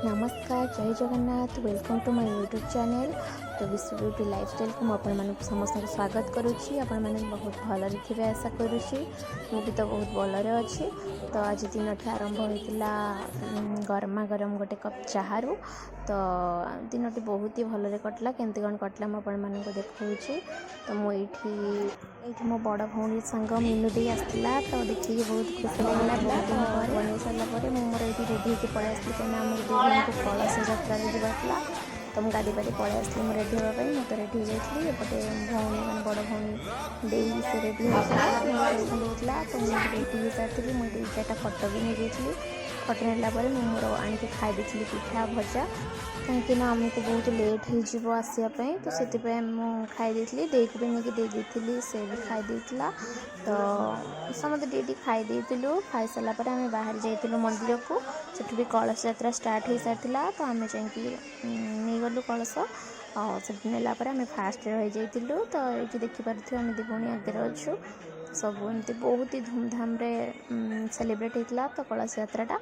ନମସ୍କାର, ଜୟ Jagannath. Welcome to my YouTube channel. ତ ବିଶ୍ୱ ବ୍ୟୁଟି ଲାଇଫଷ୍ଟାଇଲ୍କୁ ମୁଁ ଆପଣମାନଙ୍କୁ ସମସ୍ତଙ୍କୁ ସ୍ୱାଗତ କରୁଛି। ଆପଣମାନେ ବହୁତ ଭଲରେ ଥିବେ ଆଶା କରୁଛି। ମୁଁ ବି ତ ବହୁତ ଭଲରେ ଅଛି। ତ ଆଜି ଦିନଟି ଆରମ୍ଭ ହୋଇଥିଲା ଗରମା ଗରମ ଗୋଟେ କପ୍ ଚାହାରୁ। ତ ଦିନଟି ବହୁତ ହି ଭଲରେ କଟିଲା। କେମିତି କ'ଣ କଟିଲା, ମୁଁ ଆପଣମାନଙ୍କୁ ଦେଖାଉଛି। ତ ମୁଁ ଏଇଠି ମୋ ବଡ଼ ଭଉଣୀ ସାଙ୍ଗ ମିନୁ ଦେଇ ଆସିଥିଲା, ତ ଦେଖିକି ବହୁତ ଖୁସି ଲାଗିଲା ବହୁତ ଦିନ ପରେ। ବନେଇ ସାରିଲା ପରେ ମୁଁ ମୋର ଏଇଠି ରେଡ଼ି ହେଇକି ପଳେଇ ଆସିଲି, କାହିଁକିନା ଆମକୁ ଦୁଇ ଜଣଙ୍କୁ କଳସ ଯାତ୍ରାରେ ଯିବାର ଥିଲା। ତ ମୁଁ ଗାଧୋଇ ପାଧୋଇ ପଳେଇ ଆସିଲି ମୁଁ ରେଡ଼ି ହେବା ପାଇଁ। ମୁଁ ତ ରେଡ଼ି ହେଇଯାଇଥିଲି। ଏପଟେ ଭଉଣୀ, ମାନେ ବଡ଼ ଭଉଣୀ ଦେଇ, ସେ ରେଡ଼ି ହେଉଥିଲା, ହେଉଥିଲା। ତ ମୁଁ ରେଡ଼ି ହେଇସାରିଥିଲି। ମୁଁ ଏଠି ଚାରିଟା ଫଟୋ ବି ନେଇଯାଇଥିଲି। ଫଟୋ ନେଲା ପରେ ମୁଁ ମୋର ଆଣିକି ଖାଇ ଦେଇଥିଲି ପିଠା ଭଜା, କାହିଁକିନା ଆମକୁ ବହୁତ ଲେଟ୍ ହେଇଯିବ ଆସିବା ପାଇଁ। ତ ସେଥିପାଇଁ ମୁଁ ଖାଇ ଦେଇଥିଲି। ଦେଇକୁ ବି ନେଇକି ଦେଇ ଦେଇଥିଲି, ସେ ବି ଖାଇ ଦେଇଥିଲା। ତ ସମସ୍ତେ ଟିକେ ଟିକେ ଖାଇ ଦେଇଥିଲୁ। ଖାଇସାରିଲା ପରେ ଆମେ ବାହାରି ଯାଇଥିଲୁ ମନ୍ଦିରକୁ। ସେଠୁ ବି କଳସ ଯାତ୍ରା ଷ୍ଟାର୍ଟ ହେଇସାରିଥିଲା। ତ ଆମେ ଯାଇକି ନେଇଗଲୁ କଳସ। ଆଉ ସେଠି ନେଲା ପରେ ଆମେ ଫାଷ୍ଟରେ ରହିଯାଇଥିଲୁ। ତ ଏଇଠି ଦେଖିପାରୁଥିବେ, ଆମେ ଦୁଇ ଭଉଣୀ ଆଗରେ ଅଛୁ। ସବୁ ଏମିତି ବହୁତ ହି ଧୁମଧାମରେ ସେଲିବ୍ରେଟ୍ ହେଇଥିଲା। ତ କଳସ ଯାତ୍ରାଟା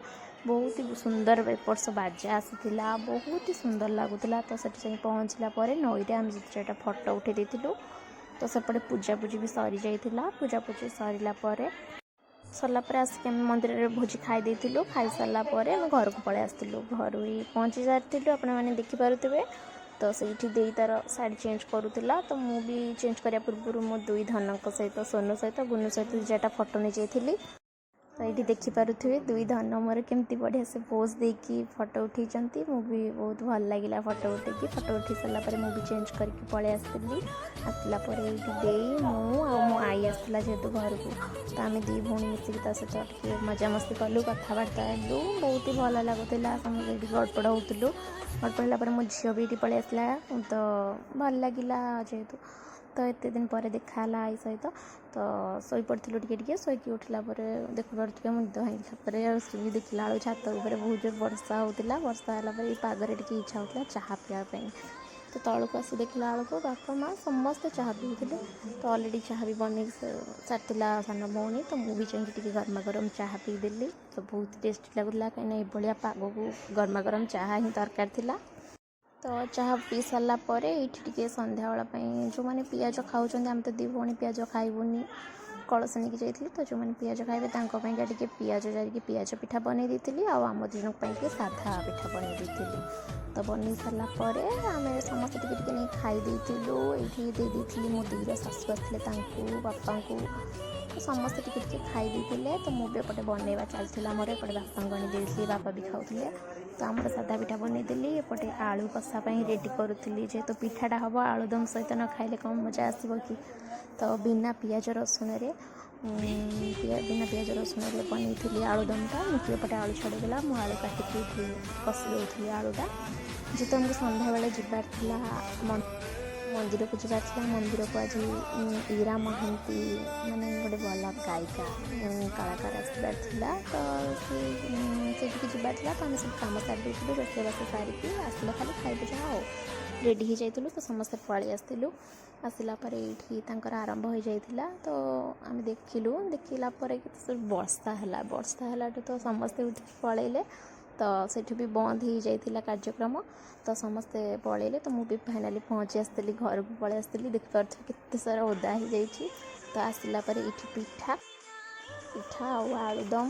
ବହୁତ ହି ସୁନ୍ଦର, ଏବର୍ଷ ବାଜା ଆସିଥିଲା, ବହୁତ ହି ସୁନ୍ଦର ଲାଗୁଥିଲା। ତ ସେଠି ଯାଇ ପହଞ୍ଚିଲା ପରେ ନଈରେ ଆମେ ଦୁଇ ଚାରିଟା ଫଟୋ ଉଠେଇ ଦେଇଥିଲୁ। ତ ସେପଟେ ପୂଜାପୂଜି ବି ସରିଯାଇଥିଲା। ପୂଜାପୂଜି ସରିଲା ପରେ ଆସିକି ଆମେ ମନ୍ଦିରରେ ଭୋଜି ଖାଇ ଦେଇଥିଲୁ। ଖାଇସାରିଲା ପରେ ଆମେ ଘରକୁ ପଳେଇ ଆସିଥିଲୁ। ଘରୁ ହିଁ ପହଞ୍ଚି ସାରିଥିଲୁ, ଆପଣମାନେ ଦେଖିପାରୁଥିବେ। ତ ସେଇଠି ଦେଇ ତାର ଶାଢ଼ୀ ଚେଞ୍ଜ କରୁଥିଲା। ତ ମୁଁ ବି ଚେଞ୍ଜ କରିବା ପୂର୍ବରୁ ମୋ ଦୁଇ ଧନଙ୍କ ସହିତ, ସୋନୁ ସହିତ, ଗୁନୁ ସହିତ ଦୁଇ ଚାରିଟା ଫଟୋ ନେଇଯାଇଥିଲି। ତ ଏଇଠି ଦେଖିପାରୁଥିବେ, ଦୁଇ ଧନ ମୋର କେମିତି ବଢ଼ିଆ ସେ ପୋଜ୍ ଦେଇକି ଫଟୋ ଉଠେଇଛନ୍ତି। ମୁଁ ବି ବହୁତ ଭଲ ଲାଗିଲା ଫଟୋ ଉଠେଇକି। ଫଟୋ ଉଠେଇ ସାରିଲା ପରେ ମୁଁ ବି ଚେଞ୍ଜ କରିକି ପଳେଇ ଆସିଥିଲି। ଆସିଲା ପରେ ଏଇଠି ଦେଇ, ମୁଁ ଆଉ ମୋ ଆଈ ଆସିଥିଲା ଯେହେତୁ ଘରକୁ, ତ ଆମେ ଦୁଇ ଭଉଣୀ ମିଶିକି ତା ସହିତ ଟିକେ ମଜାମସ୍ତି କଲୁ, କଥାବାର୍ତ୍ତା ହେଲୁ। ବହୁତ ହି ଭଲ ଲାଗୁଥିଲା। ସମସ୍ତେ ଏଇଠି ଗଡ଼ପଡ଼ ହେଉଥିଲୁ। ଗଡ଼ପଡ଼ ହେଲା ପରେ ମୋ ଝିଅ ବି ଏଇଠି ପଳେଇ ଆସିଲା। ତ ଭଲ ଲାଗିଲା, ଯେହେତୁ ତ ଏତେ ଦିନ ପରେ ଦେଖା ହେଲା ଆଈ ସହିତ। ତ ଶୋଇପଡ଼ିଥିଲୁ ଟିକେ ଟିକେ। ଶୋଇକି ଉଠିଲା ପରେ ଦେଖିପାରୁଥିବେ, ମୁଁ ନିଦ ଭାଙ୍ଗିଲା ପରେ ଶୋଇ ଦେଖିଲା ବେଳକୁ ଛାତ ଉପରେ ବହୁତ ଜୋର ବର୍ଷା ହେଉଥିଲା। ବର୍ଷା ହେଲା ପରେ ଏଇ ପାଗରେ ଟିକେ ଇଚ୍ଛା ହେଉଥିଲା ଚାହା ପିଇବା ପାଇଁ। ତ ତଳକୁ ଆସି ଦେଖିଲା ବେଳକୁ ବାପା, ମା ସମସ୍ତେ ଚାହା ପିଉଥିଲେ। ତ ଅଲରେଡ଼ି ଚାହା ବି ବନେଇକି ସାରିଥିଲା ସାନ ଭଉଣୀ। ତ ମୁଁ ବି ଯାଇକି ଟିକେ ଗରମା ଗରମ ଚାହା ପିଇଦେଲି। ତ ବହୁତ ଟେଷ୍ଟି ଲାଗୁଥିଲା, କାହିଁକିନା ଏଭଳିଆ ପାଗକୁ ଗରମା ଗରମ ଚାହା ହିଁ ଦରକାର ଥିଲା। ତ ଚାହା ପିଇ ସାରିଲା ପରେ ଏଇଠି ଟିକେ ସନ୍ଧ୍ୟାବେଳ ପାଇଁ ଯେଉଁମାନେ ପିଆଜ ଖାଉଛନ୍ତି, ଆମେ ତ ଦୁଇ ଭଉଣୀ ପିଆଜ ଖାଇବୁନି, କଳସ ନେଇକି ଯାଇଥିଲୁ, ତ ଯେଉଁମାନେ ପିଆଜ ଖାଇବେ ତାଙ୍କ ପାଇଁକା ଟିକେ ପିଆଜ ଜାରିକି ପିଆଜ ପିଠା ବନେଇ ଦେଇଥିଲି। ଆଉ ଆମ ଦୁଇ ଜଣଙ୍କ ପାଇଁ ଟିକେ ସାଧା ପିଠା ବନେଇ ଦେଇଥିଲି। ତ ବନେଇ ସାରିଲା ପରେ ଆମେ ସମସ୍ତେ ଟିକେ ଟିକେ ନେଇ ଖାଇ ଦେଇଥିଲୁ। ଏଇଠି ଦେଇ ଦେଇଥିଲି ମୋ ଦିର ଶାଶୁ ଆସିଥିଲେ ତାଙ୍କୁ, ବାପାଙ୍କୁ। ତ ସମସ୍ତେ ଟିକେ ଟିକେ ଖାଇ ଦେଇଥିଲେ। ତ ମୁଁ ବି ଏପଟେ ବନେଇବା ଚାଲିଥିଲା ମୋର। ଏପଟେ ବାପାଙ୍କୁ ଆଣି ଦେଇଥିଲି, ବାପା ବି ଖାଉଥିଲେ। ତ ଆମର ସାଧା ପିଠା ବନେଇଦେଲି। ଏପଟେ ଆଳୁ କଷା ପାଇଁ ରେଡ଼ି କରୁଥିଲି, ଯେହେତୁ ପିଠାଟା ହେବ, ଆଳୁଦମ ସହିତ ନ ଖାଇଲେ କ'ଣ ମଜା ଆସିବ କି? ତ ବିନା ପିଆଜ ରସୁଣରେ ବନେଇଥିଲି ଆଳୁଦମଟା। ମୁଁ ଏପଟେ ଆଳୁ ଛଡ଼େଇଦେଲା, ମୁଁ ଆଳୁ କାଟିକି ଏଠି କଷି ଦେଉଥିଲି ଆଳୁଟା। ଯେହେତୁ ଆମକୁ ସନ୍ଧ୍ୟାବେଳେ ଯିବାର ଥିଲା, ମନ୍ଦିରକୁ ଯିବାର ଥିଲା। ମନ୍ଦିରକୁ ଆଜି ଇରା ମହାନ୍ତି, ମାନେ ଗୋଟେ ଭଲ ଗାୟିକା, କଳାକାର ଆସିବାର ଥିଲା। ତ ସେ ସେଇଠିକି ଯିବାର ଥିଲା। ତ ଆମେ ସବୁ କାମ ସାରି ଦେଇଥିଲୁ। ରୋଷେଇବାସ ସାରିକି ଆସିଲେ ଖାଲି ଖାଇବୁ ଯାହା ଆଉ ରେଡ଼ି ହେଇଯାଇଥିଲୁ। ତ ସମସ୍ତେ ପଳେଇ ଆସିଥିଲୁ। ଆସିଲା ପରେ ଏଇଠି ତାଙ୍କର ଆରମ୍ଭ ହୋଇଯାଇଥିଲା। ତ ଆମେ ଦେଖିଲୁ। ଦେଖିଲା ପରେ କେତେ ବର୍ଷା ହେଲା। ବର୍ଷା ହେଲାଠୁ ତ ସମସ୍ତେ ଉଠିକି ପଳେଇଲେ। ତ ସେଠି ବି ବନ୍ଦ ହେଇଯାଇଥିଲା କାର୍ଯ୍ୟକ୍ରମ। ତ ସମସ୍ତେ ପଳେଇଲେ। ତ ମୁଁ ବି ଫାଇନାଲି ପହଞ୍ଚି ଆସିଥିଲି, ଘରକୁ ପଳେଇ ଆସିଥିଲି। ଦେଖିପାରୁଥିବେ, କେତେ ସାରା ଓଦା ହେଇଯାଇଛି। ତ ଆସିଲା ପରେ ଏଇଠି ପିଠା ପିଠା ଆଉ ଆଳୁଦମ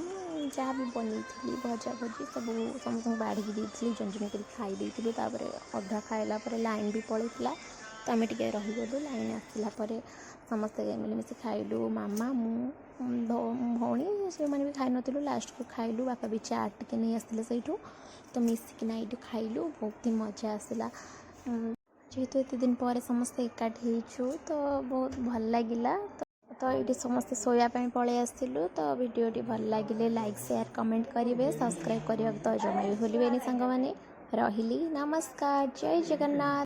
ଯାହା ବି ବନେଇଥିଲି, ଭଜା ଭଜି ସବୁ ସମସ୍ତଙ୍କୁ ବାଢ଼ିକି ଦେଇଥିଲି। ଜଣ ଜଣ କରି ଖାଇ ଦେଇଥିଲୁ। ତାପରେ ଅଧା ଖାଇଲା ପରେ ଲାଇନ୍ ବି ପଳେଇଥିଲା। ତ ଆମେ ଟିକେ ରହିଗଲୁ। ଲାଇନ୍ ଆସିଲା ପରେ ସମସ୍ତେ ମିଳିମିଶି ଖାଇଲୁ। ମାମା, ମୁଁ, ଭଉଣୀ, ସେମାନେ ବି ଖାଇନଥିଲୁ, ଲାଷ୍ଟକୁ ଖାଇଲୁ। ବାପା ବି ଚାଟ୍ ଟିକେ ନେଇ ଆସିଥିଲେ ସେଇଠୁ। ତ ମିଶିକିନା ଏଇଠୁ ଖାଇଲୁ, ବହୁତ ହି ମଜା ଆସିଲା। ଯେହେତୁ ଏତେ ଦିନ ପରେ ସମସ୍ତେ ଏକାଠି ହେଇଛୁ, ତ ବହୁତ ଭଲ ଲାଗିଲା। ତ ଏଇଠି ସମସ୍ତେ ଶୋଇବା ପାଇଁ ପଳେଇ ଆସିଥିଲୁ। ତ ଭିଡ଼ିଓଟି ଭଲ ଲାଗିଲେ ଲାଇକ୍, ସେୟାର, କମେଣ୍ଟ କରିବେ। ସବସ୍କ୍ରାଇବ୍ କରିବାକୁ ତ ଜମା ବି ଭୁଲିବେନି ସାଙ୍ଗମାନେ। ରହିଲି, ନମସ୍କାର, ଜୟ ଜଗନ୍ନାଥ।